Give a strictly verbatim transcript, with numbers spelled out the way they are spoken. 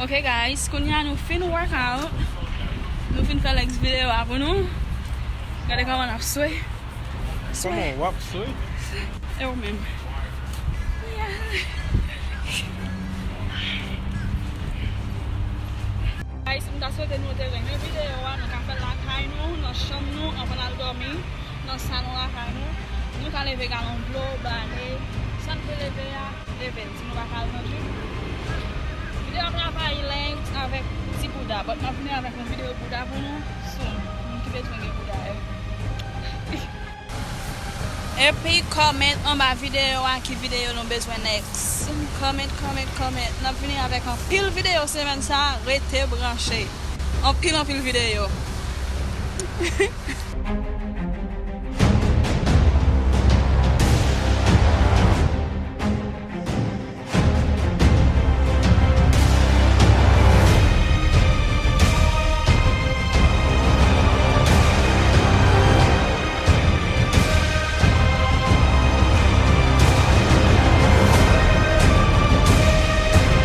Ok guys, kounye a nou fin workout. Nou fin fè legs videyo a pou nou. Gade kòman n ap swe. Kòman w ap swe? E ou menm? Guys, m ta swete nou te renmen videyo a, nou ka fè l lakay nou, nan chanm nou, anvan n al dòmi, nan salon lakay nou. Nou ka leve galon dlo, bale, sa n vle leve a, leve l, si nou pa ka al nan gym. Videyo a travay legs avèk ti bouda, but m ap vini avèk yon videyo bouda pou nou soon. Moun ki bezwen gen bouda yo. Epi kòmante anba videyo a ki videyo nou bezwen next. Kòmante, kòmante, kòmante. N ap vini avèk anpil videyo semèn sa a, rete branche. Anpil, anpil videyo.